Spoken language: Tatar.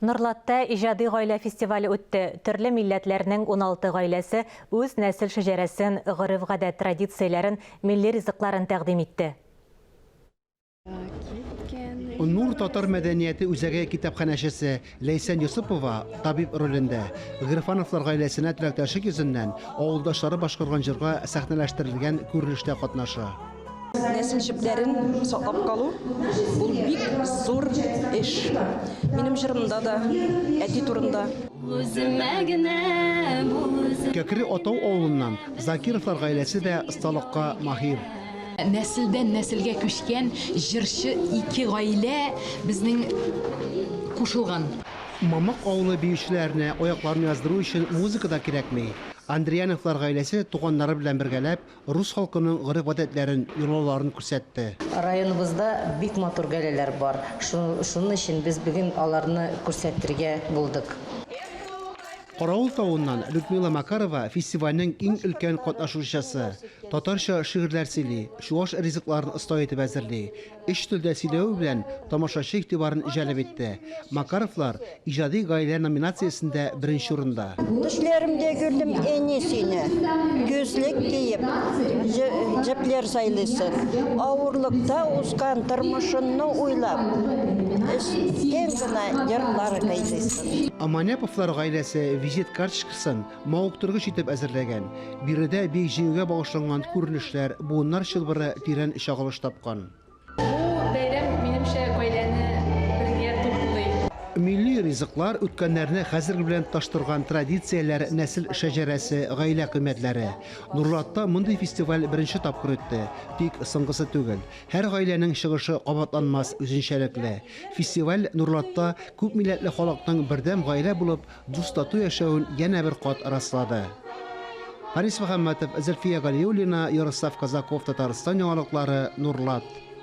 Норлатта иҗади гаилә фестивале үтте. Төрле милләтләрнең 16 гаиләсе үз нәсел шәҗәрәсен, гореф-гадәт традицияләрен, милли ризыкларын тәкъдим итте. Нур татар мәдәнияте үзәге китапханәчесе Ләйсән Йосыпова табиб ролендә. Гыйрфановлар гаиләсенә теләктәшлек йөзеннән авылдашлары башкарган җырга сәхнәләштерелгән күренештә катнаша. Нәсел җепләрен саклап калу ул бик зур эш. Минем җырымда да әти турында. Үземә генә бул үзем. Кәкре Атау авылыннан Закировлар гаиләсе дә осталыкка маһир. Нәселдән нәселгә күчкән җырчы ике гаилә безнең кушылган. Мамык авылы биючеләренә аякларын яздыру өчен музыка да кирәкми. Андрияновлар гаиләсе туганнары белән бергәләп Рус халкының гореф-гадәтләрен, йолаларын күрсәтте. Районыбызда бик матур гаиләләр бар. Шуның өчен без бүген аларны күрсәтергә булдык. Каравыл тавыннан Людмила Макарова фестивальнең иң өлкән катнашучысы. Татарча шигырьләр сөйли, чуаш ризыкларын оста итеп әзерли. Өч телдә сөйләве белән тамашачы игътибарын җәлеп итте. Макаровлар Иҗади гаилә номинациясендә беренче урында. Төшләремдә күрдем әни сине. Күзлек киеп, җепләр сайлыйсың. Авырлыкта узган тормышыңны уйлап, эчтән генә җырлар көйлисең. Аманяповлар гаиләсе визит карточкасын мавыктыргыч итеп әзерләгән. Биредә Бөек Җиңүгә багышланган күренешләр, буыннар чылбыры тирән чагылыш тапкан. Бу бәйрәм, минемчә, гаиләне бергә туплый. Милли ризыклар, үткәннәрне хәзерге белән тоташтырган традицияләр, нәсел шәҗәрәсе, гаилә кыйммәтләре. Нурлатта мондый фестиваль беренче тапкыр үтте, тик соңгысы түгел. Һәр гаиләнең чыгышы кабатланмас, үзенчәлекле. Фестиваль Нурлатта күпмилләтле халыкның бердәм гаилә булып, дус-тату яшәвен янә бер кат раслады. Харис Мөхәммәтов, Зөлфия Галиуллина, Ярослав Казаков, Татарстан яңалыклары, Нурлат.